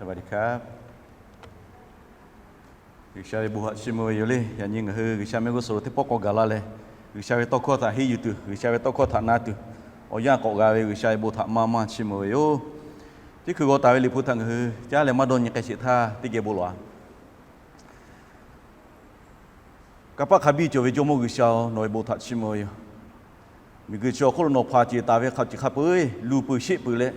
สวัสดีครับ G'uiˬsha ve bon htaꞈ chiˇ mvuh ve yoˬ le. Yaꞈ nyi ngaˬ hui G'uiˬsha mehˆ g'uˇ suhˍ lo teˇ pawˆ k'awꞈ gaˬ la leh, G'uiˬsha ve tawˇ hkawˇ htaꞈ henˇ yuˬ tuˬ, G'uiˬsha ve tawˇ hkawˇ htaꞈ na tuˬ, awˬ yanˇ k'awꞈ g'a ve G'uiˬsha ve bon htaꞈ maˇ maˇ chiˇ mvuh ve yoˬ. Teˇ hkui g'aw taˍ ve Liꞈ hpu htaꞈ ngaˬ hui caˉ leh maˇ dawˇ nyi k'ai sheˍ htaˇ, teˇ geh bon lawˬ-a. Kanˇ paˆ hk'a biˇ cawˬ ve Jawˇmawˇ G'uiˬsha-oˬ, nawˬ ve bon htaꞈ chiˇ mvuh ve yoˬ. Miˬguiˬ chi awˬ hk'oˆ lo nawˬ hpaˍ ceˬ taˍ ve hk'a ceˬ hk'a peu-eˬ luˬ peuˬ sheˆ peuˬ leh,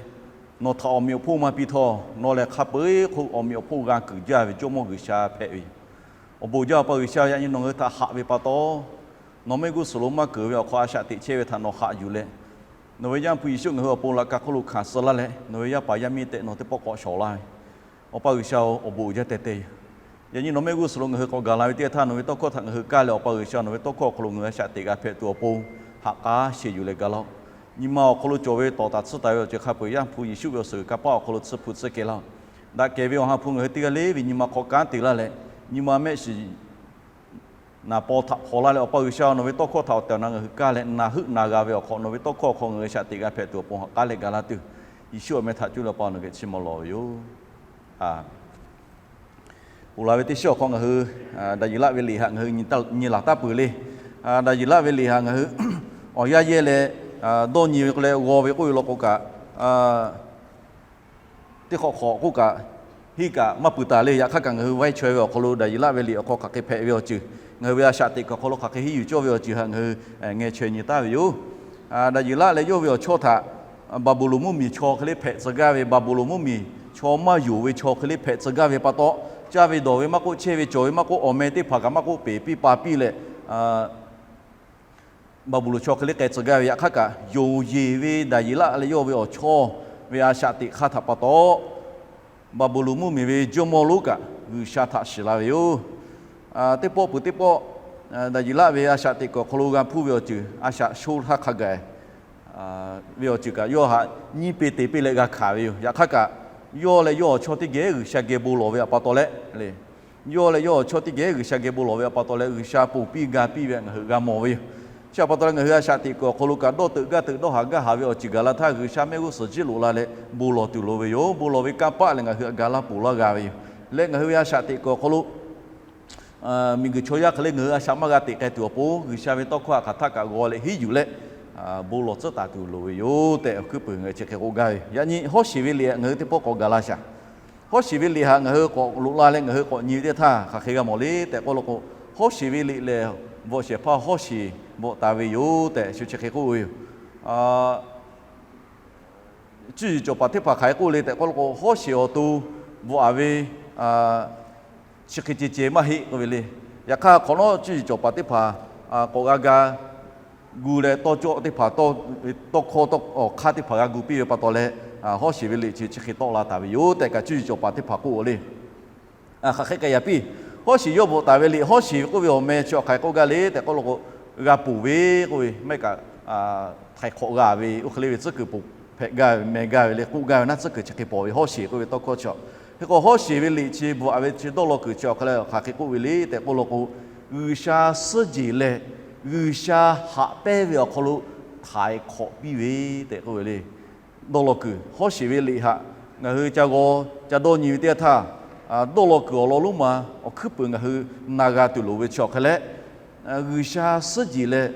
nawˬ htaꞈ awˬ meꞈ awˬ hponˇ maˇ piˇ htawˇ, nawˬ lehˬ hk'a peu-eˬ hk'oˆ awˬ meꞈ awˬ hponˇ g'a kuiˬ jaˇ ve Jawˇmawˇ G'uiˬsha hpehꞈ ve yoˬ. Awˬ bon jaˇ Awˬ pa G'uiˬsha, yaꞈ nyi nawˬ ngaˬ hui htaꞈ haꞈ ve pa taw, nawˬ mehˆ g'uˇ suhˍ lo maˇ keunˍ ve awˬ hk'aw a shaꞈ teꞈ chehˇ ve htaꞈ nawˬ haꞈ yuˬ leh, nawˬ ve Yaˇ hpu Yeˍsuˆ ngaˬ hui awˬ pon laꞈ ka hk'oˆ lo hkanˍ suh laˇ leh, nawˬ ve yaˇ paˍ yaˇ miˇ tehꞈ nawˬ teˇ pawˆ k'awꞈ shawˍ laˇ ve Awˬ pa G'uiˬsha-oˬ, awˬ bon uiˍ jaˇ teh teh yoˬ. Yaꞈ nyi nawˬ mehˆ g'uˇ suhˍ lo ngaˬ hui k'awꞈ gaˬ la ve teˇ g'aˇ htaˇ, nawˬ ve tawˇ hkawˇ htaꞈ ngaˬ hui kaˇ leh, Awˬ pa G'uiˬsha nawˬ ve tawˇ hkawˇ awˬ hk'aw lo ngaˬ hui a shaꞈ teꞈ g'a hpehꞈ tuˬ awˬ pon, ha k'aˉ sheˍ yuˬ leh ga laˇ-oˆ. Nyi ma awˬ hk'aw lo cawˬ ve tawˍ taˍ tsuhˇ taˍ ve awˬ ceuˬ hk'a peu-eˬ Yaˇ hpu Yeˍsuˆ ve awˬ suhˍ kanˇ paˆ awˬ hk'aw lo tsuhˇ hpu tsuhˇ kehˬ laˇ-oˆ. Daꞈ kehˬ ve Awˬ ha hpu ngaˬ hui teˇ g'aˇ le ve nyi ma hk'aw kanˉ te laˇ leh, nyi ma mehˆ shiˍ naˍ paw htaꞈ hpaw laˇ leh, Awˬ pa G'uiˬsha nawˬ ve tawˇ hkawˇ htaꞈ awˬ tehˬ awˬ na ngaˬ hui kaˇ leh, na heuˆ na g'a ve awˬ hk'aw nawˬ ve tawˇ hkawˇ awˬ hk'aw ngaˬ hui a shaꞈ teꞈ g'a hpehꞈ tuˬ awˬ pon ha k'aˉ leh ga laˇ tuˬ, Yeˍsuˆ awˬ meh htaꞈ cuˇ leh Awˬ pa nawˬ geh chiˇ mvuh lawˬ ve yoˬ. Aˬ, ponˬ la ve teˇ shiˉ awˬ hk'aw ngaˬ hui Daˍyeˍlaˆ ve liꞈ htaꞈ ngaˬ hui nyi laˬ taˍ peuˬ le. Daˍyeˍlaˆ ve liꞈ htaꞈ ngaˬ hui awˬ yanˇ yehˇ leh dawˇ nyi ve k'o leh g'aw ve k'oˆ ve law k'o kaꞈ, teˇ hk'awꞈ hk'awꞈ k'oˆ kaꞈ, henˇ kaꞈ maˇ pui taˍ le. Yaꞈ hk'aˇ kaꞈ ngaˬ hui vaiˇ chaweh ve awˬ hk'aw lo Daˍyeˍlaˆ ve liꞈ awˬ hk'aw hk'aˬ hk'e hpehꞈ ve awˬ ceuˬ, ngaˬ hui ve a shaꞈ teꞈ kuiˬ awˬ hk'aw lo hk'aˬ hk'e henˇ yuˬ cawˇ ve awˬ ceuˬ htaꞈ ngaˬ hui ngeh chaweh nyi taˍ ve yoˬ. Daˍyeˍlaˆ leh yawˇ ve awˬ chawˇ htaꞈ Baˍbuˍlonˍ mvuhˇmiˬ chaw hk'e le hpehꞈ tcuh gaˇ ve, Baˍbuˍlonˍ mvuhˇmiˬ chaw maˇ yonˍ ve chaw hk'e le hpehꞈ tcuh gaˇ ve pa taw, caˇ ve dawˬ ve maˇ k'oˆ, chehˇ ve cawˬ ve maˇ k'oˆ, awˬ meh teˇ hpaˍ kaꞈ maˇ k'oˆ, peˍ piˇ pa piˇ leh, Baˍbuˍlonˍ chaw hk'e le k'ai tcuh gaˇ ve. Yaꞈ hk'aˇ kaꞈ, yonˍ yeˬ ve Daˍyeˍlaˆ leh yawˇ ve awˬ chawˇ ve a shaꞈ teꞈ hk'aˇ htaꞈ pa taw, Baˍbuˍlonˍ mvuhˇmiˬ ve jawˇmawˇ lonˉ kaꞈ G'uiˬsha htaꞈ shiˍ la ve yoˬ. Teˇ pawˆ peuˬ teˇ pawˆ, Daˍyeˍlaˆ ve a shaꞈ teꞈ kuiˬ awˬ hk'aw lo g'a hpuˇ ve awˬ ceuˬ, a shaꞈ sho htaˇ hk'a gaˬ ve awˬ ceuˬ kaꞈ yawˇ htaꞈ nyiˇ peˇ te piˇ leh g'a hkanˍ ve yoˬ. Yaꞈ hk'aˇ kaꞈ, yawˇ leh yawˇ awˬ chawˇ teˇ geh G'uiˬsha geh bon lawˬ ve awˬ pa taw leh, yawˇ leh yawˇ awˬ chawˇ teˇ geh G'uiˬsha geh bon lawˬ ve awˬ pa taw leh, G'uiˬsha ponˬ piˇ ga piˇ ve ngaˬ hui g'a mawˬ ve yoˬ. Chi awˬ pa taw leh ngaˬ hui a shaꞈ teꞈ kuiˬ awˬ hk'aw lo kaꞈ dawˇ teuꞈ gaˇ teuꞈ dawˇ haˍ gaˇ haˍ ve awˬ ceuˬ gaˬ la htaˇ, G'uiˬsha mehˆ g'uˇ suhˍ jiˇ loꞈ la leh bon lawˬ tuˬ loˍ ve yoˬ. Bon lawˬ ve kanˇ paˆ lehˬ ngaˬ hui htaꞈ ga laˇ ponˬ laˇ g'a ve yoˬ. Leh ngaˬ hui ve a shaꞈ teꞈ kuiˬ awˬ hk'aw lo miˬguiˬ chaw yaˇ hk'e le ngaˬ hui a shaꞈ maˇ g'a teꞈ k'ai tuˬ awˬ pon, G'uiˬsha ve tawˇ hkawˇ htaꞈ hk'aˬ htaˆ kaꞈ g'aw leh henˇ yuˬ leh bon lawˬ tcuhˉ taˍ tuˬ loˍ ve yoˬ tehꞈ, awˬ hkuiˉ puiˍ ngaˬ hui chi hk'e k'oˆ gaˇ ve. Yaꞈ nyi Hawˉsheˍ ve liꞈ ngaˬ hui teˇ pawˆ k'awꞈ gaˬ la shaˍ. Hawˉsheˍ ve liꞈ htaꞈ ngaˬ hui k'awꞈ loꞈ la leh ngaˬ hui k'awꞈ nyi ve teˇ htaˇ hk'aˬ hk'e g'a mawˬ le tehꞈ k'oˆ law k'o, Hawˉsheˍ ve liꞈ lehˬ, bvuhꞈ shehˍ hpaˇ Hawˉsheˍ bvuhꞈ taˍ ve yoˬ tehꞈ shu chi hk'e k'oˆ ve yoˬ. Cuˇ yiˍ cawˬ paˍ teˇ hpaˍ hk'aˬ hk'e k'oˆ le tehꞈ k'oˆ law k'o, Hawˉsheˍ awˬ to bvuhꞈ-a ve chi hk'e ceh ceh maˇ heˆ k'oˆ ve le. Yaꞈ hk'aˇ hk'awꞈ nawˉ cuˇ yiˍ cawˬ paˍ teˇ hpaˍ k'awꞈ g'a ga gu leh tawˇ cawˆ teˇ hpaˍ tawˇ hkawˇ awˬ hk'aˇ teˇ hpaˍ g'a gu piˇ ve pa taw leh, Hawˉsheˍ ve liꞈ chi chi hk'e tawˆ la taˍ ve yoˬ tehꞈ kaꞈ cuˇ yiˍ cawˬ paˍ teˇ hpaˍ k'oˆ le. Hk'aˬ hk'e k'ai yaꞈ piˇ, Hawˉsheˍ yawˇ bvuhꞈ taˍ ve liꞈ, Hawˉsheˍ ve k'oˆ ve awˬ meh chi awˬ hk'aˬ hk'e k'oˆ gaˇ le tehꞈ k'oˆ law k'o, g'a ponˬ ve k'oˆ ve maˇ heˆ kaꞈ, htaiˍ hk'awꞈ g'a ve oˇ hk'e le ve tcuhˉ kuiˬ ponˬ hpehꞈ gaˇ ve meh gaˇ ve le k'oˆ gaˇ ve naˉ tcuhˉ kuiˬ chi hk'e pawˬ ve Hawˉsheˍ k'oˆ ve tawˇ hkawˇ chi. Hk'e k'o Hawˉsheˍ ve liꞈ chi bvuhꞈ-a ve chi dawˇ law kuiˬ chi awˬ hk'aˬ hk'e k'oˆ ve le tehꞈ k'oˆ law k'o, G'uiˬsha suhˉ jeˬ leh G'uiˬsha haꞈ pehnˇ ve awˬ hk'aw lo htaiˍ hk'awꞈ piˇ ve tehꞈ k'oˆ ve le. Dawˇ law kuiˬ Hawˉsheˍ ve liꞈ htaꞈ ngaˬ hui ca g'aw ca dawˇ nyi ve teˇ yanˇ htaˇ, dawˇ law kuiˬ awˬ lawn lonˉ ma awˬ hkuiˉ puiˍ ngaˬ hui na g'a tuˬ loˍ ve chi awˬ hk'e leh, G'uiˬsha suhˉ jeˬ leh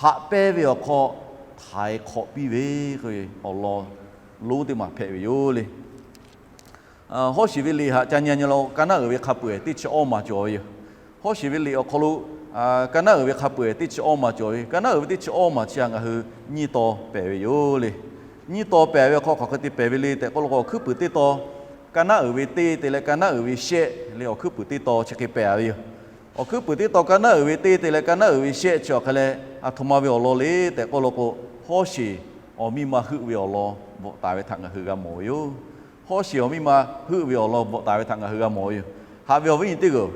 haꞈ pehnˇ ve awˬ hk'aw htaiˍ hk'awꞈ piˇ ve k'oˆ ve awˬ lawn lonˉ teˇ maˬ hpehꞈ ve yoˬ le. Hawˉsheˍ ve liꞈ htaꞈ ca nyi nyi la, ka naˉ uiˍ ve hk'a peu-eˬ teˇ chi awˇ maˬ cawˬ ve yoˬ. Hawˉsheˍ ve liꞈ awˬ hk'aw lo ka naˉ uiˍ ve hk'a peu-eˬ teˇ chi awˇ maˬ cawˬ ve, ka naˉ uiˍ ve teˇ chi awˇ maˬ chi htaꞈ ngaˬ hui nyiˇ taw pehˬ ve yoˬ le. Nyiˇ taw pehˬ ve awˬ hk'aw hk'aˬ hk'e te pehˬ ve le tehꞈ k'oˆ law k'o, awˬ hkuiˉ puiˍ teˇ taw ka naˉ uiˍ ve teˇ te leh ka naˉ uiˍ ve shehˆ le, awˬ hkuiˉ puiˍ teˇ taw chi hk'e pehˬ ve yoˬ. Awˬ hkuiˉ puiˍ teˇ taw ka naˉ uiˍ ve teˇ te leh ka naˉ uiˍ ve shehˆ chi awˬ hk'e leh, aˬ htoꞈ ma ve awˬ lawn le tehꞈ k'oˆ law k'o, Hawˉsheˍ awˬ miˇ ma heuˆ ve awˬ lawn bvuhꞈ taˍ ve htaꞈ ngaˬ hui g'a mawˬ ve yoˬ. Hawˉsheˍ awˬ miˇ ma heuˆ ve awˬ lawn bvuhꞈ taˍ ve htaꞈ ngaˬ hui g'a mawˬ ve yoˬ. Haꞈ ve awˬ viˉ nyi teˇ g'aˇ-oˬ,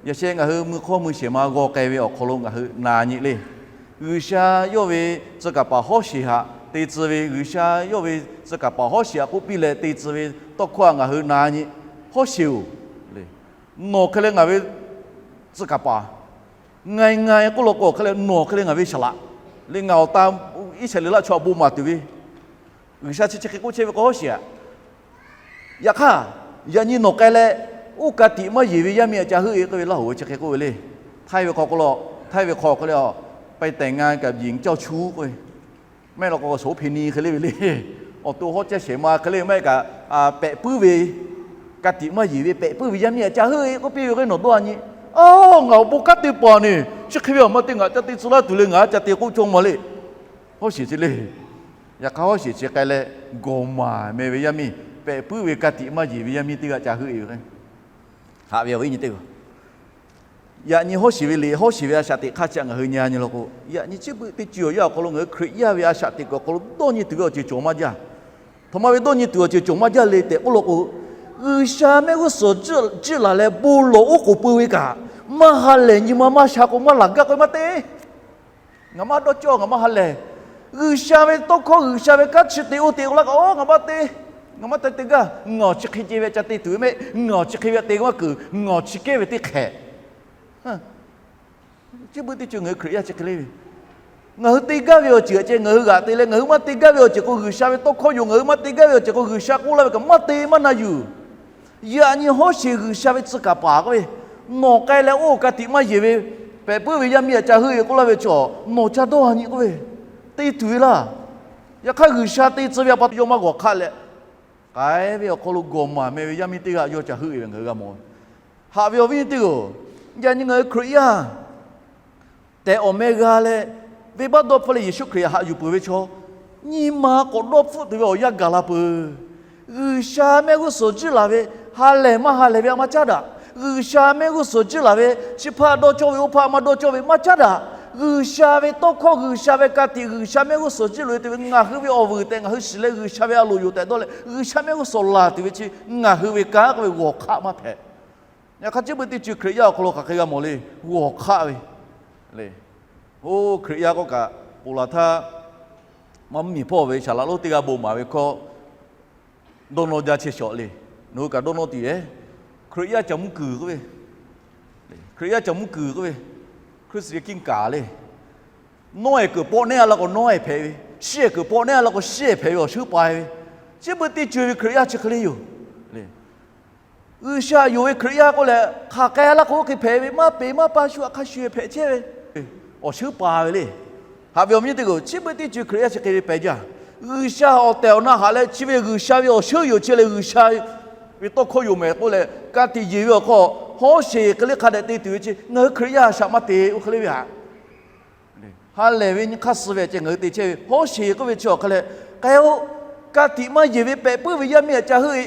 yaꞈ sheh ngaˬ hui mui hk'awˇ mui shehˍ ma g'aw k'ai ve awˬ hk'aw lo ngaˬ hui na nyi le. G'uiˬsha yawˇ ve tcuh kaˍ paˍ Hawˉsheˍ htaꞈ te tcuh ve, G'uiˬsha yawˇ ve tcuh kaˍ paˍ Hawˉsheˍ htaꞈ k'oˆ piˇ leh te tcuh ve tawˇ hkawˇ htaꞈ ngaˬ hui na nyi. Hawˉsheˍ-oˬ, nawˬ hk'e leh ngaˬ ve tcuh kaˍ paˍ, ngaˬ ngaˬ k'oˆ law k'o, hk'e leh nawˬ hk'e leh ngaˬ ve saˍ laꞈ le, ngaˬ awˬ ta Iˉsaˍreˍlaˆ chaw htaꞈ bon maˍ tuˬ ve G'uiˬsha chi chi hk'e k'oˆ chehˇ ve k'o Hawˉsheˍ htaꞈ. Yaꞈ hk'aˇ, Yaꞈ nyi nawˬ k'ai leh, oˇ ka tiꞈ maˇ yeˬ ve yaˇ miˇ aꞈ ca heuˆ e k'oˆ ve Laˇ hoˍ chi hk'e k'oˆ ve le. Htaiˇ ve hk'aw k'o la, Htaiˇ ve hk'aw k'oˆ le, ไปแต่งงานกับหญิงเจ้าชู้ k'oˆ ve. Maˇ heˆ law k'o, โสเภณี hk'e le ve le. Awˬ to hawˉ caˇ shehˍ ma hk'e le, maˇ heˆ kaꞈ, pehꞈ puiˉ ve, ka tiꞈ maˇ yeˬ ve pehꞈ puiˉ ve yaˇ miˇ aꞈ ca heuˆ e k'oˆ piˇ ve k'o, nawˬ dawˇ a nyi. Aˬ, ngaˬ awˬ bon kanˉ te paˍ ni, chi hk'e ve awˬ ma te ngaˬ ca te tcuh laˇ tuˬ le, ngaˬ ca te k'oˆ cawˇ ma le. Hawˉ sheˍ chi le. Yaꞈ hk'aˇ hawˉ sheˍ chi k'ai leh, gawˬ maˍ meh ve yaˇ miˇ, pehꞈ puiˉ ve ka tiꞈ maˇ yeˬ ve yaˇ miˇ teˇ g'aˇ ca heuˆ e ve k'o, haꞈ ve awˬ viˉ nyi teˇ g'aˇ, yaꞈ nyi hawˉ sheˍ ve liꞈ, hawˉ sheˍ ve a shaꞈ teꞈ hk'aˇ chi htaꞈ ngaˬ hui nyi a nyi law k'o, yaꞈ nyi chi beuꞈ teˇ ceuˬ awˬ yanˇ awˬ hk'aw lo ngaˬ hui Hkriꞈ yaˇ ve a shaꞈ teꞈ kuiˬ awˬ hk'aw lo dawˇ nyi tuˬ ve awˬ ceuˬ cawˬ maˇ jaˇ. Htoꞈ ma ve dawˇ nyi tuˬ awˬ ceuˬ cawˬ maˇ jaˇ le tehꞈ k'oˆ law k'o, G'uiˬsha mehˆ g'uˇ suhˍ jiˆ laˬ leh bon lawˬ oˉ k'oˍ pui ve kaꞈ, maˇ ha lehˬ nyi ma maˇ sha k'o maˇ laˬ gaˇ k'o maˇ te. Ngaˬ maˇ dawˇ cawˇ, ngaˬ maˇ ha lehˬ. G'uiˬsha ve tawˇ hkawˇ, G'uiˬsha ve kanˉ chi te oˇ te k'o laˇ kaꞈ, aˬ, ngaˬ maˇ te. Ngaˬ maˇ te te gaˇ. Ngaˬ awˬ chi hk'e ceh ve ca te tuˬ ve mehˆ, ngaˬ awˬ chi hk'e ve te maˇ keunˍ, ngaˬ awˬ chi kehˉ ve teˇ hk'ehꞈ. Chi beuꞈ teˇ ceuˬ ngaˬ hui Hkriꞈ yaˇ chi hk'e le ve, ngaˬ hui te gaˇ ve awˬ ceuˬ ceh ngaˬ hui g'aꞈ te leh, ngaˬ hui maˇ te gaˇ ve awˬ ceuˬ k'o G'uiˬsha ve tawˇ hkawˇ yoˬ, ngaˬ hui maˇ te gaˇ ve awˬ ceuˬ k'o G'uiˬsha k'oˆ laˇ ve kaꞈ maˇ te maˇ na yuˬ. Yaꞈ nyi hawˉ sheˍ G'uiˬsha ve tcuh kaˍ paˍ k'oˆ ve, nawˬ k'ai leh oˇ ka tiꞈ maˇ yeˬ ve, pehꞈ puiˉ ve yaˇ miˇ aꞈ ca heuˆ e k'oˆ laˇ ve chaw, nawˬ ca dawˇ a nyi k'oˆ ve, te tuˬ ve laˇ. Yaꞈ hk'aˇ G'uiˬsha te tcuh ve a pa taw yawˇ maˇ g'awˬ hk'aˆ leh, k'ai ve awˬ hk'aw lo gawˬ maˍ meh ve yaˇ miˇ teˇ g'aˇ yawˇ ca heuˆ e ve ngaˬ hui g'a mawˬ. Haꞈ ve awˬ viˉ nyi teˇ g'aˇ-oˬ, yaꞈ nyi ngaˬ hui Hkriꞈ yaˇ tehꞈ awˬ meh g'a leh, venˇbaˆ dawˇ hpfuhˇ leh Yeˍsuˆ Hkriꞈ htaꞈ haꞈ yuˬ peuˬ ve chaw, nyi ma k'awꞈ dawˇ hpfuhˆ tuˬ ve awˬ yanˇ gaˬ la peuˬ. G'uiˬsha mehˆ g'uˇ suhˍ jiˆ laˬ ve, ha lehˬ maˇ ha lehˬ ve a maˇ caˉ daꞈ. G'uiˬsha mehˆ g'uˇ suhˍ jiˆ laˬ ve, chi hpaˇ dawˇ cawˇ ve oˇ hpaˇ maˇ dawˇ cawˇ ve maˇ caˉ daꞈ. G'uiˬsha ve tawˇ hkawˇ, G'uiˬsha ve ka tiꞈ, G'uiˬsha mehˆ g'uˇ suhˍ jiˆ loꞈ e te ve ngaˬ hui ve awˬ vuiˬ tehꞈ ngaˬ hui shiˍ leh G'uiˬsha ve a loˍ yoˬ tehꞈ dawˇ leh G'uiˬsha mehˆ g'uˇ suhˍ laˬ tuˬ ve chi ngaˬ hui ve kanˉ k'oˆ ve g'awˬ hk'aˆ maˇ hpehꞈ. Yaꞈ hk'aˇ chi beuꞈ teˇ ceuˬ Hkriꞈ yaˇ awˬ hk'aw lo hk'aˬ hk'e g'a mawˬ le, g'awˬ hk'aˆ ve le. Oˇ, Hkriꞈ yaˇ k'oˆ kaꞈ, ponˬ laˬ htaˇ maˇ mvuhˇmiˬ hpawˇ ve saˍ laꞈ lonˉ teˇ g'aˇ bon maˍ ve hkawˇ dawˇ nawˇ jaˇ chehˇ shawˍ le. Nawˬ hui kaꞈ dawˇ nawˇ tuˬ e, Hkriꞈ yaˇ caˬ mvuhˇ kuiˬ k'oˆ ve, Hkriꞈ yaˇ caˬ mvuhˇ kuiˬ k'oˆ ve, Christian กินกา le. Nawˉ ehˍ kuiˬ pawˆ nehˉ a la k'o nawˉ ehˍ hpehꞈ ve, shiˉ ehˍ kuiˬ pawˆ nehˉ a la k'o shiˉ ehˍ hpehꞈ ve awˬ shuˉ pa ve, chi beuꞈ teˇ ceuˬ ve Hkriꞈ yaˇ chi hk'e le yoˬ le. G'uiˬsha yonˍ ve Hkriꞈ yaˇ k'oˆ leh hk'aˬ k'ai laˇ k'o oˇ hk'e hpehꞈ ve, maˇ peꞈ maˇ pa shu aꞈ hk'a shuˍ hpehꞈ chehˇ ve, awˬ shuˉ pa ve le. Haꞈ ve awˬ viˉ nyi teˇ g'aˇ-oˬ, chi beuꞈ teˇ ceuˬ Hkriꞈ yaˇ chi hk'e ve pehˬ jaˇ. G'uiˬsha awˬ tehˬ awˬ na haꞈ leh chi ve G'uiˬsha ve awˬ shuˉ yoˬ, chi leh G'uiˬsha ve tawˇ hkawˇ yoˬ mehˍ k'oˆ leh ka tiꞈ yeˬ ve awˬ hk'aw hawˉ sheˍ hk'e le hk'a dehꞈ te tuˬ ve chi ngaˬ hui Hkriꞈ yaˇ a shaꞈ maˇ te oˇ hk'e le ve haꞈ. Ha lehˬ ve nyi hk'aˇ suh ve ceh ngaˬ hui te chehˇ ve hawˉ sheˍ k'oˆ ve chi awˬ hk'a leh, k'ai-o, ka tiꞈ maˇ yeˬ ve pehꞈ puiˉ ve yaˇ miˇ aꞈ ca heuˆ e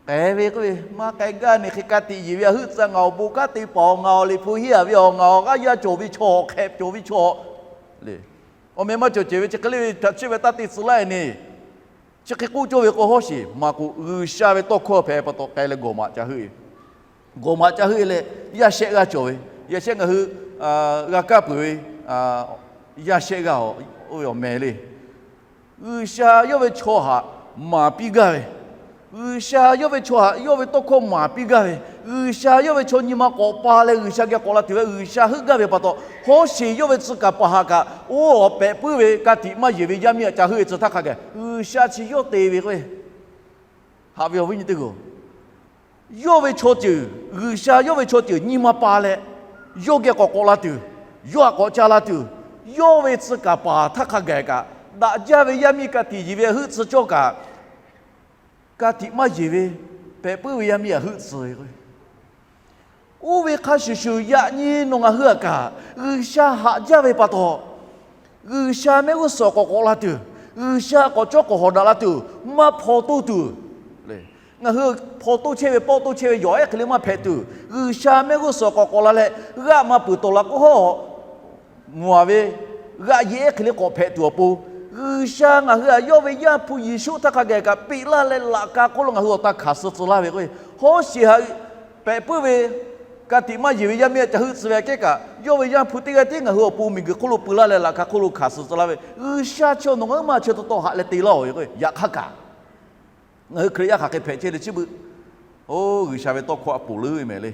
k'ai ve k'oˆ ve, maˇ k'ai gaˇ ne hk'e ka tiꞈ yeˬ ve a heuˆ tcuh, ngaˬ awˬ bon kanˉ te paˍ-oˬ, ngaˬ awˬ liꞈ hpu henˇ a ve-oˬ, ngaˬ awˬ g'aˇ yaˇ cawˬ ve chaw, hk'ehꞈ cawˬ ve chaw le. Awˬ meh maˇ cawˬ cehˬ ve chi hk'e le ve htaꞈ chiˇ ve taˇ te tcuh laˇ e ne. Chi hk'e k'oˆ cawˇ ve k'o hawˉ sheˍ maˇ k'oˆ, G'uiˬsha ve tawˇ hkawˇ hpehꞈ pa taw k'ai leh gawˬ maꞈ ca heuˆ e. Gawˬ maꞈ ca heuˆ e leh, yaˇ shehˆ g'aˇ cawˬ ve, yaˇ shehˆ ngaˬ hui g'a kaˇ peuˬ ve yaˇ shehˆ g'aˇ oˇ ve awˬ meh le. G'uiˬsha yawˇ ve chaw htaꞈ maˍ piˇ gaˇ ve, G'uiˬsha yawˇ ve chaw htaꞈ yawˇ ve tawˇ hkawˇ maˍ piˇ gaˇ ve, G'uiˬsha yawˇ ve chaw nyi ma k'awꞈ pa leh G'uiˬsha geh k'awꞈ la tuˬ ve G'uiˬsha heuˆ gaˇ ve pa taw, hawˉ sheˍ yawˇ ve tcuh kaˍ paˍ haꞈ kaꞈ oˇ awˬ pehꞈ puiˉ ve ka tiꞈ maˇ yeˬ ve yaˇ miˇ aꞈ ca heuˆ e tcuh htaˇ hk'a gaˬ G'uiˬsha chi yawˇ te ve k'o, haꞈ ve awˬ viˉ nyi teˇ g'aˇ-oˬ, yawˇ ve chaw ceuˬ, G'uiˬsha yawˇ ve chaw ceuˬ nyi ma pa leh, yawˇ geh k'awꞈ k'awꞈ la tuˬ, yawˇ htaꞈ k'awꞈ ca la tuˬ, yawˇ ve tcuh kaˍ paˍ htaˇ hk'a gaˬ kaꞈ, daꞈ jaˇ ve yaˇ miˇ ka tiꞈ yeˬ ve heuˆ tcuh cawˇ kaꞈ, ka tiꞈ maˇ yeˬ ve pehꞈ puiˉ ve yaˇ miˇ aꞈ heuˆ tcuh ve k'o, oˇ ve hk'a shuˍ shuˍ yaꞈ nyi nawˬ ngaˬ hui aꞈ kaꞈ G'uiˬsha haꞈ jaˇ ve pa taw, G'uiˬsha mehˆ g'uˇ suhˍ k'awꞈ k'awꞈ la tuˬ, G'uiˬsha k'awꞈ cawˇ k'awꞈ hawꞈ daꞈ la tuˬ, maˇ hpaw toˇ tuˬ, ngaˬ hui hpaw toˇ chehˇ ve, pawˆ toˇ chehˇ ve yawˬ ehˉ hk'e le maˇ hpehꞈ tuˬ, G'uiˬsha mehˆ g'uˇ suhˍ k'awꞈ k'awꞈ la leh, g'aˆ maˇ peuˬ tawˍ la k'oˆ hawˉ, mvuhˬ a ve g'aˆ yehˬ ehˉ hk'e le k'awꞈ hpehꞈ tuˬ awˬ pon, G'uiˬsha ngaˬ hui aꞈ yawˇ ve Yaˇ hpu Yeˍsuˆ htaˇ hk'a gaˬ kaꞈ peꞈ laˇ leh laꞈ ka hk'oˆ lo ngaˬ hui awˬ ta hkanˍ suh tcuh laˇ ve k'o, hawˉ sheˍ haꞈ pehꞈ puiˉ ve ka tiꞈ maˇ yeˬ ve yaˇ miˇ aꞈ ca heuˆ tcuh ve aꞈ kehˉ kaꞈ, yawˇ ve Yaˇ hpu teˇ g'aˇ tiˉ ngaˬ hui awˬ pon miˬguiˬ hk'oˆ lo peu laˇ leh laꞈ ka hk'oˆ lo hkanˍ suh tcuh laˇ ve, G'uiˬsha chi awˬ nawˬ ngaˬ hui maˇ chi taw taw haꞈ leh te laˇ-oˬ ve k'o, yaꞈ hk'aˇ kaꞈ ngaˬ hui Hkriꞈ yaˇ hk'aˬ hk'e hpehꞈ chehˇ le chi beuꞈ, oˇ, G'uiˬsha ve tawˇ hkawˇ a poˍ leuˉ ve mehˍ le.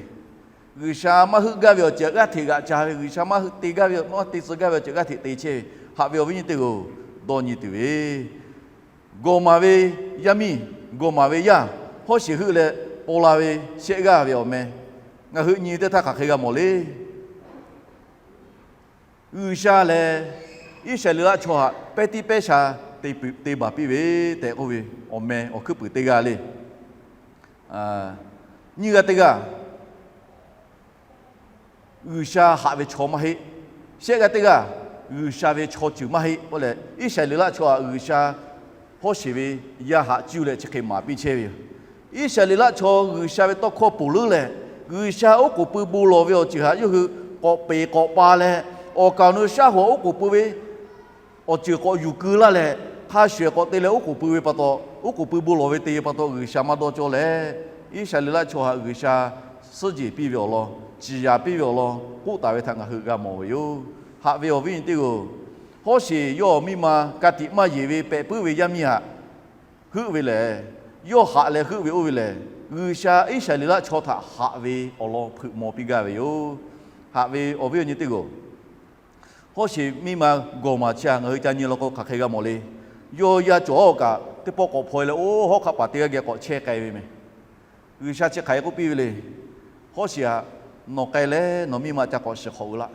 G'uiˬsha maˇ heuˆ gaˇ ve awˬ ceuˬ g'aˇ hteꞈ g'aꞈ ca ve, G'uiˬsha maˇ heuˆ te gaˇ ve, maˇ te tcuh gaˇ ve awˬ ceuˬ g'aˇ hteꞈ te chehˇ ve, haꞈ ve awˬ viˉ nyi teˇ g'aˇ-oˬ, dawˇ nyi tuˬ ve gawˬ maˍ ve yaˇ miˇ, gawˬ maˍ ve yaˇ, hawˉ sheˍ heuˆ leh paw la ve shehˆ g'aˇ ve awˬ meh, ngaˬ hui nyi teˇ htaˇ hk'aˬ hk'e g'a mawˬ le. G'uiˬsha lehˬ, Iˉsaˍreˍlaˆ chaw htaꞈ pehˇ tiˉ pehˇ sha te baˬ piˇ ve tehꞈ k'oˆ ve awˬ meh awˬ hkuiˉ puiˍ teˇ g'aˇ le. Nyiˇ g'aˇ teˇ g'aˇ, G'uiˬsha haꞈ ve chaw maˇ heˆ. Shehˆ g'aˇ teˇ g'aˇ, G'uiˬsha ve chaw ceuˬ maˇ heˆ k'oˆ leh, Iˉsaˍreˍlaˆ chaw htaꞈ G'uiˬsha hawˉ sheˍ ve yaˇ haꞈ cuˇ leh chi hk'e maˍ piˇ chehˇ ve yoˬ. Iˉsaˍreˍlaˆ chaw G'uiˬsha ve tawˇ hkawˇ ponˬ leuˉ leh, G'uiˬsha oˉ k'oˍ pui bon lawˬ ve awˬ ceuˬ htaꞈ yawˇ hui k'awꞈ peˍ k'awꞈ pa leh, awˬ kaˍ awˬ nu shaˉ hoꞈ oˉ k'oˍ pui ve awˬ ceuˬ k'awꞈ yuˬ keu laˇ leh, hk'a shuˍ k'awꞈ te leh oˉ k'oˍ pui ve pa taw, oˉ k'oˍ pui bon lawˬ ve te ve pa taw G'uiˬsha maˇ dawˇ cawˇ leh, Iˉsaˍreˍlaˆ chaw htaꞈ G'uiˬsha suhˉ jeˬ piˇ ve awˬ lawn, ciˍ yanˍ piˇ ve awˬ lawn k'oˆ taˍ ve htaꞈ ngaˬ hui g'a mawˬ ve yoˬ. Haꞈ ve awˬ viˉ nyi teˇ g'aˇ-oˬ, Hawˉsheˍ yawˇ miˇ ma ka tiꞈ maˇ yeˬ ve pehꞈ puiˉ ve yaˇ miˇ htaꞈ heuˆ ve lehˬ, yawˇ haꞈ leh heuˆ ve oˇ ve lehˬ, G'uiˬsha Iˉsaˍreˍlaˆ chaw htaꞈ haꞈ ve awˬ lawn hpeuꞈ maw piˇ gaˇ ve yoˬ. Haꞈ ve awˬ viˉ awˬ nyi teˇ g'aˇ-oˬ, Hawˉsheˍ miˇ ma Gawˬmaˍ chi htaꞈ ngaˬ hui ca nyi law k'o hk'aˬ hk'e g'a mawˬ le. Yawˇ yaˇ cawˬ awˬ kaꞈ teˇ pawˆ k'awꞈ hpaw e leh, oˇ hawˉ hk'aˆ paˍ teˇ g'aˇ geh k'awꞈ chehˇ k'ai ve meh. G'uiˬsha chi hk'aˬ hk'e k'oˆ piˇ ve le. Hawˉsheˍ-aꞈ, nawˬ k'ai leh nawˬ miˇ ma ca k'awꞈ shiˍ hk'awꞈ ve laˇ.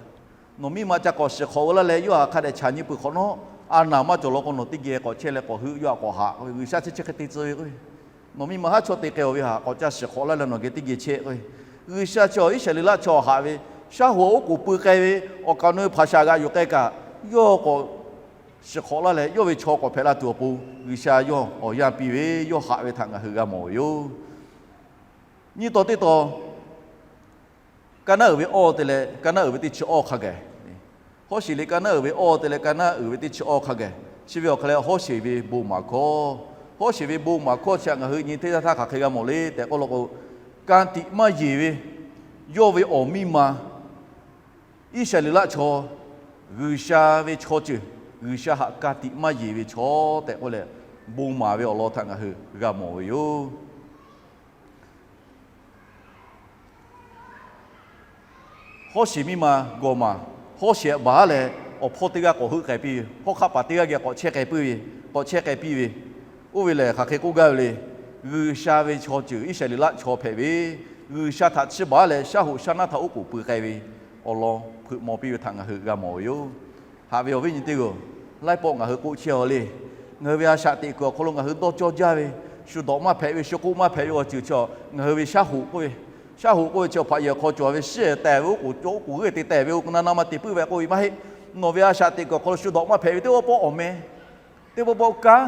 Nawˬ miˇ ma ca k'awꞈ shiˍ hk'awꞈ ve laˇ leh, yawˇ htaꞈ hk'a dehꞈ chaꞈ nyi peuˬ hk'awꞈ nawˉ, a naˍ maˇ cawˬ law k'o nawˬ teˇ geh k'awꞈ chehˇ leh k'awꞈ heuˆ, yawˇ htaꞈ k'awꞈ haꞈ k'oˆ ve. G'uiˬsha chi chi hk'e te tcuh ve k'o, nawˬ miˇ ma haˉ chaw te k'ai-oˬ ve htaꞈ k'awꞈ ca shiˍ hk'awꞈ laˇ leh nawˬ geh teˇ geh chehˇ k'oˆ ve. G'uiˬsha chi Iˉsaˍreˍlaˆ chaw haꞈ ve, shaˉ hoꞈ oˉ k'oˍ pui k'ai ve, awˬ kaˍ awˬ nu hpaˍ shaˍ g'aꞈ yuˬ k'ai kaꞈ, yawˇ k'awꞈ shiˍ hk'awꞈ laˇ leh, yawˇ ve chaw k'awꞈ hpehꞈ la tuˬ awˬ pon G'uiˬsha yawˇ awˬ yanˇ piˇ ve, yawˇ haꞈ ve htaꞈ ngaˬ hui g'a mawˬ ve yoˬ. Nyiˇ taw teˇ taw, ka naˉ uiˍ ve awˇ te leh ka naˉ uiˍ ve teˇ chi awˇ hk'a gaˬ. Hawˉsheˍ leh ka naˉ uiˍ ve awˇ te leh ka naˉ uiˍ ve teˇ chi awˇ hk'a gaˬ. Chi ve awˬ hk'a leh Hawˉsheˍ ve bon maˍ hkawˇ, Hawˉsheˍ ve bon maˍ hkawˇ chi htaꞈ ngaˬ hui nyi teˇ yanˇ htaˇ hk'aˬ hk'e g'a mawˬ le tehꞈ k'oˆ law k'o, ka tiꞈ maˇ yeˬ ve yawˇ ve awˬ miˇ ma Iˉsaˍreˍlaˆ chaw, G'uiˬsha ve chaw ceuˬ, G'uiˬsha htaꞈ ka tiꞈ maˇ yeˬ ve chaw tehꞈ k'oˆ leh, bon maˍ ve awˬ lawn htaꞈ ngaˬ hui g'a mawˬ ve yoˬ. Hawˉsheˍ miˇ ma Gawˬmaˍ, Hawˉsheˍ htaꞈ baˬ leh awˬ hpawˇ teˇ g'aˇ k'awꞈ heuˆ k'ai piˇ ve, hawˉ hk'aˆ paˍ teˇ g'aˇ geh k'awꞈ chehˇ k'ai puiˉ ve, k'awꞈ chehˇ k'ai piˇ ve, oˇ ve lehˬ hk'aˬ hk'e k'oˆ gaˇ ve le. G'uiˬsha ve chaw ceuˬ Iˉsaˍreˍlaˆ chaw hpehꞈ ve, G'uiˬsha htaꞈ chiˇ baˬ leh shaˉ hoꞈ shaˉ naˉ htaꞈ oˉ k'oˍ pui k'ai ve awˬ lawn hpeuꞈ maw piˇ ve htaꞈ ngaˬ hui g'a mawˬ ve yoˬ. Haꞈ ve awˬ viˉ nyi teˇ g'aˇ-oˬ, laiˉ pawˆ ngaˬ hui k'oˆ chehˇ-aw le. Ngaˬ hui ve a shaꞈ teꞈ kuiˬ awˬ hk'aw lo ngaˬ hui dawˇ cawˇ jaˇ ve, shu dawꞈ maˇ hpehꞈ ve, shu k'oˆ maˇ hpehꞈ ve awˬ ceuˬ chi, ngaˬ hui ve shaˉ hoꞈ k'oˆ ve, shaˉ hoꞈ k'oˆ ve chi hpaꞈ yehˬ hk'aw cawˬ ve shiˉ taˍ ve oˉ k'oˍ, oˉ k'oˍ g'euˆ te taˍ ve oˇ k'o na na ma te puiˉ ve k'oˆ ve maˇ heˆ. Nawˬ ve a shaꞈ teꞈ kuiˬ awˬ hk'aw lo shu dawꞈ maˇ hpehꞈ ve teˇ pawˆ pawˆ awˬ meh, teˇ pawˆ pawˆ kanˉ,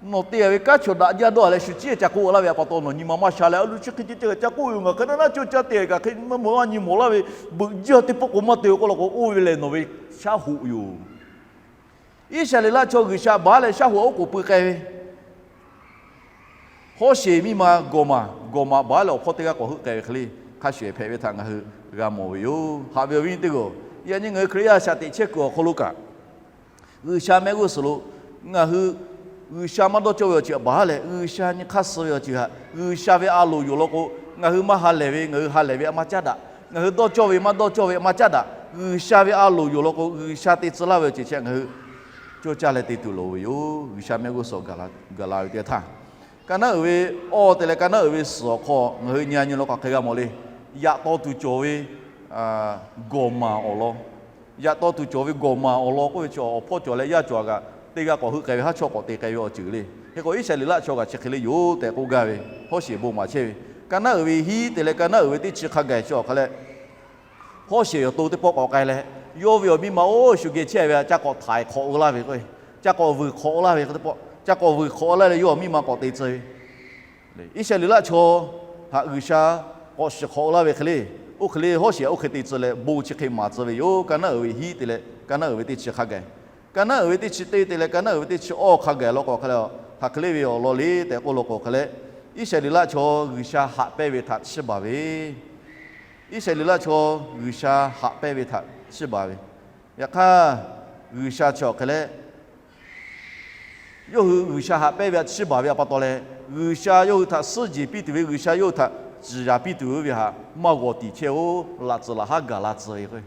nawˬ te ve kanˉ chaw daꞈ jaˇ dawˇ leh shu ciˉ ca k'oˆ laˇ ve pa taw nawˬ nyi ma maˇ sha leh, a lu chi hk'e ceh ca k'oˆ ve ngaˬ hk'e naˉ naˉ cawˇ caˇ te kaꞈ hk'e maˇ maw a nyi mawˬ laˇ ve, beuꞈ jaˇ teˇ pawˆ k'o maˇ te k'oˆ law k'o, oˇ ve lehˬ nawˬ ve shaˉ hoꞈ yoˬ. Iˉsaˍreˍlaˆ chaw G'uiˬsha baˬ leh shaˉ hoꞈ oˉ k'oˍ pui k'ai ve, Hawˉsheˍ miˇ ma Gawˬmaˍ, Gawˬmaˍ baˬ leh awˬ hpawˇ teˇ g'aˇ k'awꞈ heuˆ k'ai ve hk'e le, hk'a shuˍ hpehꞈ ve htaꞈ ngaˬ hui g'a mawˬ ve yoˬ. Haꞈ ve awˬ viˉ nyi teˇ g'aˇ-oˬ, yaꞈ nyi ngaˬ hui Hkriꞈ yaˇ a shaꞈ teꞈ chehˇ kuiˬ awˬ hk'aw lo kaꞈ, G'uiˬsha mehˆ g'uˇ suhˍ lo ngaˬ hui G'uiˬsha maˇ dawˇ cawˇ ve awˬ ceuˬ htaꞈ baˬ leh, G'uiˬsha nyi hk'aˇ suh ve awˬ ceuˬ htaꞈ, G'uiˬsha ve a loˍ yoˬ law k'o, ngaˬ hui maˇ ha lehˬ ve, ngaˬ hui ha lehˬ ve a maˇ caˉ daꞈ. Ngaˬ hui dawˇ cawˇ ve maˇ dawˇ cawˇ ve a maˇ caˉ daꞈ. G'uiˬsha ve a loˍ yoˬ law k'o, G'uiˬsha te tcuh laˇ ve awˬ ceuˬ chi ngaˬ hui cawˇ caˇ leh te tuˬ loˍ ve yoˬ. G'uiˬsha mehˆ g'uˇ suhˍ gaˬ la ve teˇ htaˇ, ka naˉ uiˍ ve awˇ te leh ka naˉ uiˍ ve suhˍ awˬ hk'aw ngaˬ hui nyi a nyi law k'o hk'aˬ hk'e g'a mawˬ le. Yaꞈ taw tuˬ cawˬ ve Gawˬmaˍ awˬ lawn, yaꞈ taw tuˬ cawˬ ve Gawˬmaˍ awˬ lawn k'oˆ ve chi awˬ hpawˇ cawˬ leh yaˇ cawˬ a kaꞈ teˇ g'aˇ k'awꞈ heuˆ k'ai ve haˉ chawˇ k'awꞈ te k'ai ve awˬ ceuˬ le. Hk'e k'o Iˉsaˍreˍlaˆ chaw kaꞈ chi hk'e le yoˬ tehꞈ k'oˆ gaˇ ve, Hawˉsheˍ bon maˍ chehˇ ve, ka naˉ uiˍ ve hiˉ te leh ka naˉ uiˍ ve teˇ chi hk'a gaˬ chi awˬ hk'a leh, Hawˉsheˍ awˬ to teˇ pawˆ k'awꞈ k'ai leh, yawˇ ve awˬ miˇ ma oˇ shu geh chehˇ ve a ca k'awꞈ htaiˍ hk'awꞈ laˇ ve k'o, ca k'awꞈ vuiˬ hk'awꞈ laˇ ve k'o teˇ pawˆ ca k'awꞈ vuiˬ hk'awꞈ laˇ leh yawˇ awˬ miˇ ma k'awꞈ te tcuh ve Iˉsaˍreˍlaˆ chaw htaꞈ G'uiˬsha k'awꞈ shiˍ hk'awꞈ laˇ ve hk'e le, oˇ hk'e le Hawˉsheˍ oˇ hk'e te tcuh leh bon chi hk'e maˍ tcuh ve yoˬ. Ka naˉ uiˍ ve hiˉ te leh ka naˉ uiˍ ve teˇ chi hk'a gaˬ, ka naˉ uiˍ ve teˇ chi teˇ te leh ka naˉ uiˍ ve teˇ chi awˇ hk'a gaˬ law k'o hk'a le, hk'aˬ hk'e le ve awˬ lawn le tehꞈ k'oˆ law k'o hk'a le, Iˉsaˍreˍlaˆ chaw G'uiˬsha haꞈ pehnˇ ve htaꞈ chiˇ baˬ ve, Iˉsaˍreˍlaˆ chaw G'uiˬsha haꞈ pehnˇ ve htaꞈ chiˇ baˬ ve, yaꞈ hk'aˇ G'uiˬsha chi awˬ hk'e leh yawˇ hui G'uiˬsha haꞈ pehnˇ ve htaꞈ chiˇ baˬ ve pa taw leh, G'uiˬsha yawˇ hui htaꞈ suhˉ jeˬ piˇ tuˬ ve, G'uiˬsha yawˇ hui htaꞈ ciˍ yaˍ piˇ tuˬ ve htaꞈ maˇ g'awˬ tiˍ chehˇ-oˬ, laꞈ tcuhˍ laꞈ haˉ gaˬ la tcuh ve k'o,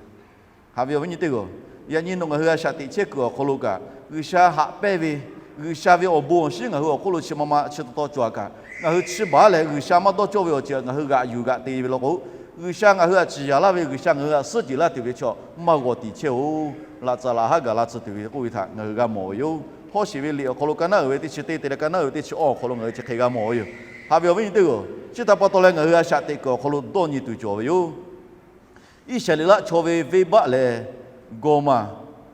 haꞈ ve awˬ viˉ nyi teˇ g'aˇ-oˬ, yaꞈ nyi nawˬ ngaˬ hui a shaꞈ teꞈ chehˇ kuiˬ awˬ hk'aw lo kaꞈ G'uiˬsha haꞈ pehnˇ ve G'uiˬsha ve awˬ bon awˬ shinˉ ngaˬ hui awˬ hk'oˆ lo chi ma ma chi taw taw cawˬ-a kaꞈ, ngaˬ hui chi baˬ leh G'uiˬsha maˇ dawˇ cawˇ ve awˬ ceuˬ ngaˬ hui g'aꞈ yuˬ g'aꞈ te ve law k'o, G'uiˬsha ngaˬ hui htaꞈ ciˍ yanˍ laˇ ve, G'uiˬsha ngaˬ hui htaꞈ suhˉ jehˬ laˇ tuˬ ve chaw maˇ g'aw tiˍ chehˇ-oˬ. Laꞈ tcuhˍ laꞈ haˉ gaˬ la tcuh tuˬ ve k'oˆ ve htaꞈ ngaˬ hui g'a mawˬ ve yoˬ. Hawˉ sheˍ ve liꞈ awˬ hk'aw lo ka naˉ uiˍ ve teˇ chi teˇ te leh ka naˉ uiˍ ve teˇ chi awˇ awˬ hk'aw lo ngaˬ hui chi hk'e g'a mawˬ ve yoˬ. Haꞈ ve awˬ viˉ nyi teˇ g'aˇ, chi htaꞈ pa taw leh ngaˬ hui a shaꞈ teꞈ kuiˬ awˬ hk'aw lo dawˇ nyi tuˬ cawˬ ve yoˬ. Iˉsaˍreˍlaˆ chaw ve venˇbaˆ lehˬ, gawˬ maˬ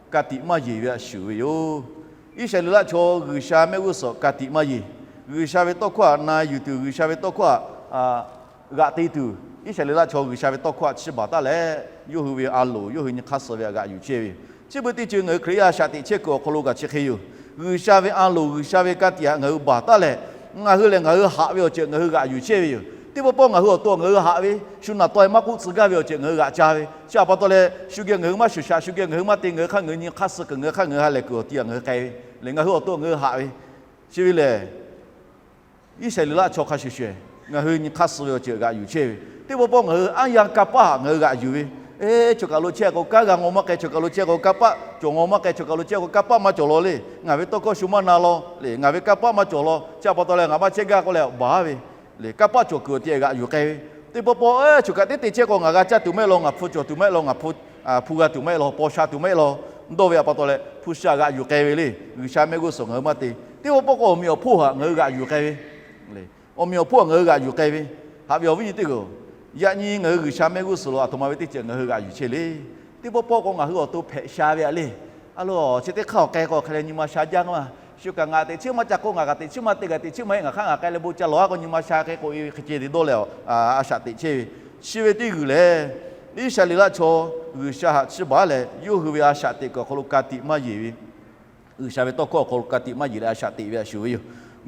ka tiꞈ maˇ yeˬ ve htaꞈ shuˍ ve yoˬ. Iˉsaˍreˍlaˆ chaw G'uiˬsha mehˆ g'uˇ suhˍ ka tiꞈ maˇ yeˬ. G'uiˬsha ve tawˇ hkawˇ htaꞈ na yuˬ tuˬ, G'uiˬsha ve tawˇ hkawˇ htaꞈ g'aꞈ te tuˬ, Iˉsaˍreˍlaˆ chaw G'uiˬsha ve tawˇ hkawˇ htaꞈ chiˇ baˬ taˉ leh, yawˇ hui ve a loˍ, yawˇ hui nyi hk'aˇ suh ve htaꞈ g'aꞈ yuˬ chehˇ ve yoˬ. Chi beuꞈ teˇ ceuˬ ngaˬ hui Hkriꞈ yaˇ a shaꞈ teꞈ chehˇ kuiˬ awˬ hk'aw lo kaꞈ chi hk'e yoˬ. G'uiˬsha ve a loˍ, G'uiˬsha ve ka tiꞈ htaꞈ ngaˬ hui baˬ taˉ leh, ngaˬ hui lehˬ ngaˬ hui haꞈ ve awˬ ceuˬ ngaˬ hui g'aꞈ yuˬ chehˇ ve yoˬ. Teˇ pawˆ pawˆ ngaˬ hui awˬ to ngaˬ hui haꞈ ve, shu naˬ taw e maˇ k'oˆ tcuh gaˇ ve awˬ ceuˬ ngaˬ hui g'aꞈ ca ve. Chi htaꞈ pa taw leh, shu geh ngaˬ hui maˇ shuˍ shaꞈ, shu geh ngaˬ hui maˇ te, ngaˬ hui hk'aˇ ngaˬ hui nyi hk'aˇ suh kuiˬ, ngaˬ hui hk'aˇ ngaˬ hui ha lehˬ kuiˬ awˬ ti htaꞈ ngaˬ hui k'ai ve le. Ngaˬ hui awˬ to ngaˬ hui haꞈ ve, chi ve lehˬ, Iˉsaˍreˍlaˆ chaw hk'a shuˍ shuˍ, ngaˬ hui nyi hk'aˇ suh ve awˬ ceuˬ g'aꞈ yuˬ chehˇ ve. Teˇ pawˆ pawˆ ngaˬ hui aˉ yanˇ kanˇ paˆ htaꞈ ngaˬ hui g'aꞈ yuˬ ve, e, choˬ kaˬ lo chehˇ k'o kanˉ g'a ngaw maˇ k'ai, choˬ kaˬ lo chehˇ k'o kanˇ paˆ cawˬ ngaw maˇ k'ai, choˬ kaˬ lo chehˇ k'o kanˇ paˆ maˇ cawˬ law le. Ngaˬ ve tawˇ hkawˇ shu maˇ na law le, ngaˬ ve kanˇ paˆ maˇ cawˬ law. Chi htaꞈ pa taw leh ngaˬ maˇ chehˇ gaˇ k'oˆ leh baˬ ve le. Kanˇ paˆ cawˬ kuiˬ awˬ ti htaꞈ g'aꞈ yuˬ k'ai ve. Teˇ pawˆ pawˆ, e, choˬ kaˬ teˇ te chehˇ k'o ngaˬ g'a caˇ tuˬ maˇ heˆ law, ngaˬ hpu cawˬ tuˬ maˇ heˆ law, ngaˬ hpu g'a tuˬ maˇ heˆ law, paw sha tuˬ maˇ heˆ law, dawˇ ve htaꞈ pa taw leh hpu sha g'aꞈ yuˬ k'ai ve le. G'uiˬsha mehˆ g'uˇ suhˍ ngaˬ hui maˇ te. Teˇ pawˆ pawˆ k'o awˬ meꞈ awˬ hponˇ htaꞈ ngaˬ hui g'aꞈ yuˬ k'ai ve. Awˬ meꞈ awˬ hponˇ htaꞈ ngaˬ hui g'aꞈ yuˬ k'ai ve. Haꞈ ve awˬ viˉ nyi teˇ g'aˇ, yaꞈ nyi ngaˬ hui G'uiˬsha mehˆ g'uˇ suhˍ lo aˬ htoꞈ ma ve teˇ ceuˬ ngaˬ hui g'aꞈ yuˬ chehˇ le. Teˇ pawˆ pawˆ k'o ngaˬ hui awˬ to hpehꞈ sha ve htaꞈ le. A lo, chi teˇ hk'aˇ awˬ k'ai k'o hk'aˬ leh nyi ma sha jaˇ k'o ma. Shu kaꞈ ngaˬ teꞈ chiˉ maˇ ca k'o, ngaˬ kaꞈ teꞈ chiˉ maˇ te, kaꞈ teꞈ chiˉ maˇ heˆ, ngaˬ hk'aˇ ngaˬ k'ai leh bon ca lawˬ a k'o nyi ma sha hk'e k'oꞈ e ve hk'e ceh te dawˇ leh a shaꞈ teꞈ chehˇ ve. Chi ve teˇ g'uiˬ lehˬ, Iˉsaˍreˍlaˆ chaw G'uiˬsha htaꞈ chiˇ baˬ leh yawˇ hui ve a shaꞈ teꞈ kuiˬ awˬ hk'aw lo ka tiꞈ maˇ yeˬ ve, G'uiˬsha ve tawˇ hkawˇ awˬ hk'aw lo ka tiꞈ maˇ yeˬ leh a shaꞈ teꞈ ve htaꞈ shuˍ ve yoˬ.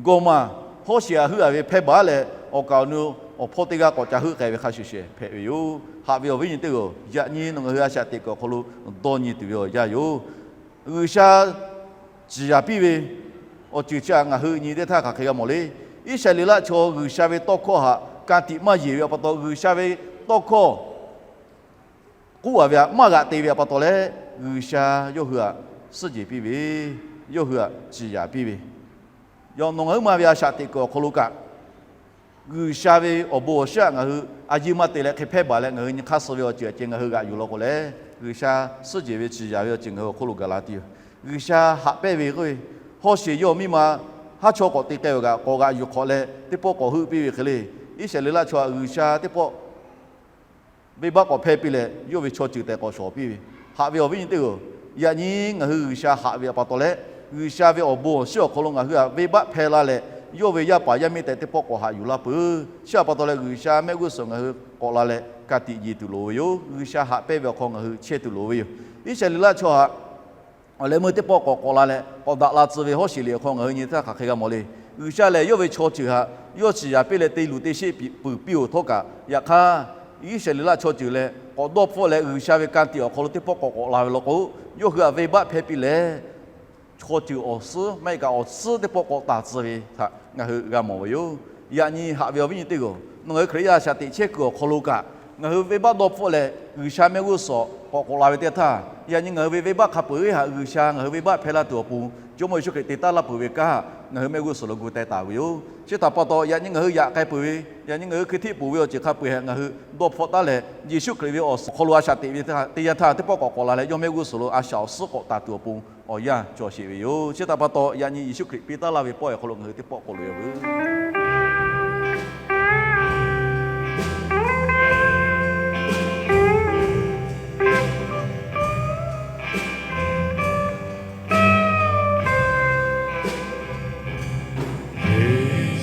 Gawˬ maˬ hawˉ sheˍ htaꞈ heuˆ-a ve hpehˇ baˬ leh, awˬ kaˍ awˬ nu awˬ hpawˇ teˇ g'aˇ k'awꞈ ca heuˆ k'ai ve hk'a shuˍ shuˍ hpehꞈ ve yoˬ. Haꞈ ve awˬ viˉ nyi teˇ g'aˇ, yaꞈ nyi nawˬ ngaˬ hui a shaꞈ teꞈ kuiˬ awˬ hk'aw lo dawˇ nyi tuˬ ve awˬ yanˇ yoˬ. G'uiˬsha ciˍ yanˍ piˇ ve awˬ ceuˬ chi htaꞈ ngaˬ hui nyi teˇ htaˇ hk'aˬ hk'e g'a mawˬ le. Iˉsaˍreˍlaˆ chaw G'uiˬsha ve tawˇ hkawˇ htaꞈ ka tiꞈ maˇ yeˬ ve htaꞈ pa taw, G'uiˬsha ve tawˇ hkawˇ k'oˆ-a ve htaꞈ maˇ g'aꞈ te ve htaꞈ pa taw leh, G'uiˬsha yawˇ hui htaꞈ suhˉ jehˬ piˇ ve, yawˇ hui htaꞈ ciˍ yanˍ piˇ ve. Yaꞈ nawˬ ngaˬ huiˉ ma ve a shaꞈ teꞈ kuiˬ awˬ hk'aw lo kaꞈ, G'uiˬsha ve awˬ bon awˬ shinˉ htaꞈ ngaˬ hui a yiˇ maˇ te leh hk'e hpehˇ baˬ leh ngaˬ hui nyi hk'aˇ suh ve awˬ ceuˬ a ceh ngaˬ hui g'aꞈ yuˬ law k'o leh, G'uiˬsha suhˉ jehˬ ve ciˍ yanˍ ve awˬ ceuˬ ngaˬ hui awˬ hk'oˆ lo gaˬ la tuˬ yoˬ. G'uiˬsha haꞈ pehnˇ ve k'oˆ ve, hawˉ sheˍ yawˇ miˇ ma haˉ chawˇ k'awꞈ te k'ai-o kaꞈ k'awꞈ g'aꞈ yuˬ hk'awꞈ leh teˇ pawˆ k'awꞈ heuˆ piˇ ve hk'e le. Iˉsaˍreˍlaˆ chaw htaꞈ G'uiˬsha teˇ pawˆ venˇbaˆ k'awꞈ hpehˇ piˇ leh, yawˇ ve chaw ceuˬ tehꞈ k'awꞈ shawˍ piˇ ve. Haꞈ ve awˬ viˉ nyi teˇ g'aˇ, yaꞈ nyi ngaˬ hui G'uiˬsha haꞈ ve htaꞈ pa taw leh, G'uiˬsha ve awˬ bon awˬ shinˉ awˬ hk'aw lo ngaˬ hui htaꞈ venˇbaˆ hpehˇ la leh, yawˇ ve yaˇ paˍ yaˇ miˇ tehꞈ teˇ pawˆ k'awꞈ haꞈ yuˬ laˇ peuˬ. Chi htaꞈ pa taw leh G'uiˬsha mehˆ g'uˇ suhˍ ngaˬ hui k'awꞈ la leh ka tiꞈ yeˬ tuˬ loˍ ve yoˬ. G'uiˬsha haꞈ pehnˇ ve awˬ hk'aw ngaˬ hui chehˇ tuˬ loˍ ve yoˬ. Iˉsaˍreˍlaˆ chaw htaꞈ awˬ leh meuˇ teˇ pawˆ k'awꞈ k'awꞈ la leh k'awꞈ daꞈ la tcuh ve hawˉ sheˍ liꞈ awˬ hk'aw ngaˬ hui nyi teˇ htaˇ hk'aˬ hk'e g'a mawˬ le. G'uiˬsha lehˬ yawˇ ve chaw ceuˬ htaꞈ yawˇ ciˍ yanˍ piˇ leh te luˬ te sheˆ peuˬ piˇ-oˬ htawˇ kaꞈ, yaꞈ hk'aˇ Iˉsaˍreˍlaˆ chaw ceuˬ lehˬ k'awꞈ dawˇ hpfuhˆ leh G'uiˬsha ve ka tiꞈ awˬ hk'aw lo teˇ pawˆ k'awꞈ k'awꞈ la ve law k'o, yawˇ hui htaꞈ venˇbaˆ hpehˇ piˇ leh, chaw ceuˬ awˬ suhˉ maˇ heˆ kaꞈ awˬ suhˉ teˇ pawˆ k'awꞈ taˍ tcuh ve htaꞈ ngaˬ hui g'a mawˬ ve yoˬ. Yaꞈ nyi haꞈ ve awˬ viˉ nyi teˇ g'aˇ, nawˬ ngaˬ hui Hkriꞈ yaˇ a shaꞈ teꞈ chehˇ kuiˬ awˬ hk'aw lo kaꞈ, ngaˬ hui venˇbaˆ dawˇ hpfuhˆ leh G'uiˬsha mehˆ g'uˇ suhˍ k'awꞈ k'awꞈ la ve teˇ htaˇ, yaꞈ nyi ngaˬ hui ve venˇbaˆ hk'a peuˬ-eˬ htaꞈ G'uiˬsha ngaˬ hui venˇbaˆ hpehˇ laˇ tuˬ awˬ pon, Jawˇmawˇ Yeˍsuˆ Hkriꞈ te taˉ laˇ peuˬ ve kanˉ ngaˬ hui mehˆ g'uˇ suhˍ lo gu teh taˍ ve yoˬ. Chi htaꞈ pa taw, yaꞈ nyi ngaˬ hui yaꞈ k'ai peuˬ ve, yaꞈ nyi ngaˬ hui hkui hteˆ peuˬ ve awˬ ceuˬ hk'a peuˬ-eˬ htaꞈ ngaˬ hui dawˇ hpfuhˆ taˉ leh, Yeˍsuˆ Hkriꞈ ve awˬ suhˍ awˬ hk'aw lo a shaꞈ teꞈ ve teˇ yanˇ htaˇ teˇ pawˆ k'awꞈ k'awꞈ la leh, yawˇ mehˆ g'uˇ suhˍ lo a shaꞈ awˬ suhˉ k'awꞈ taˍ tuˬ awˬ pon awˬ yanˇ cawˬ sheˍ ve yoˬ. Chi htaꞈ pa taw, yaꞈ nyi Yeˍsuˆ Hkriꞈ piˇ taˉ laˇ ve pawˆ awˬ hk'aw lo ngaˬ hui teˇ pawˆ k'awꞈ loꞈ-e ve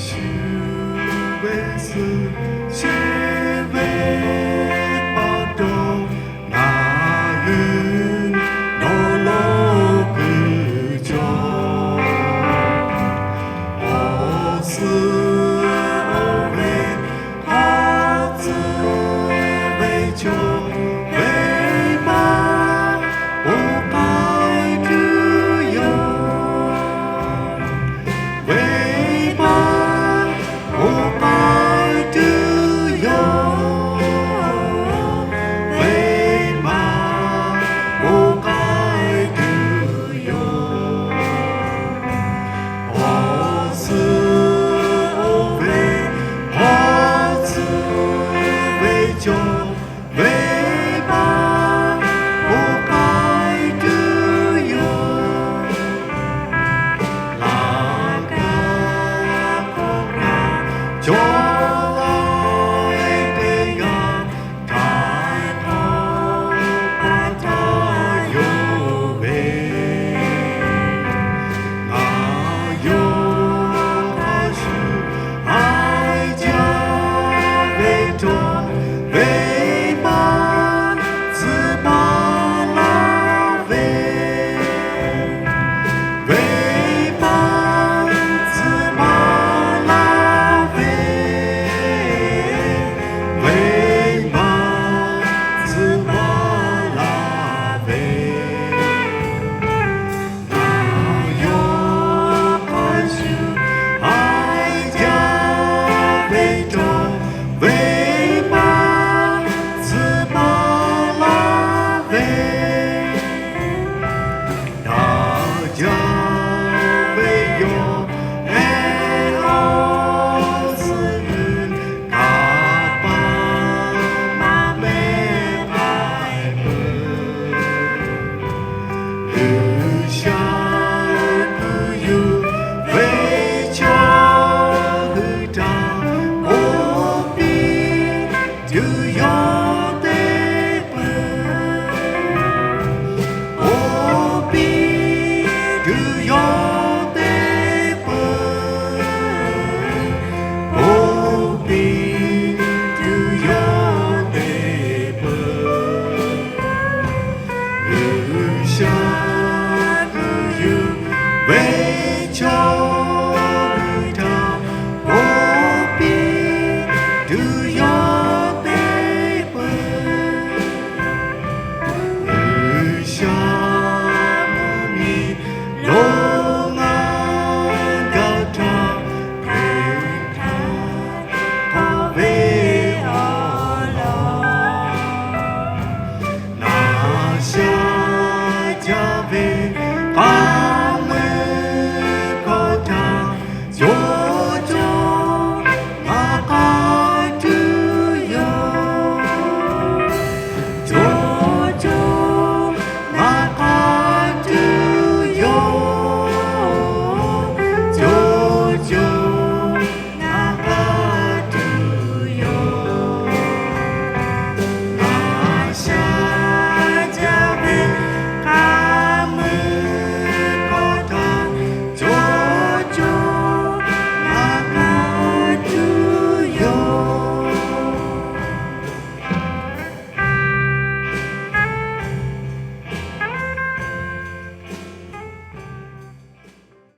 Yeˍsuˆ ve suhˍ sheˍ ve pa taw, ngaˬ hui nawˬ lo kuiˬ cawˬ. Awˬ suhˍ awˬ ve hk'a tcuh ve chaw venˇbaˆ oˇ k'ai tuˬ yoˬ. Venˇbaˆ oˇ k'ai tuˬ Dawˇ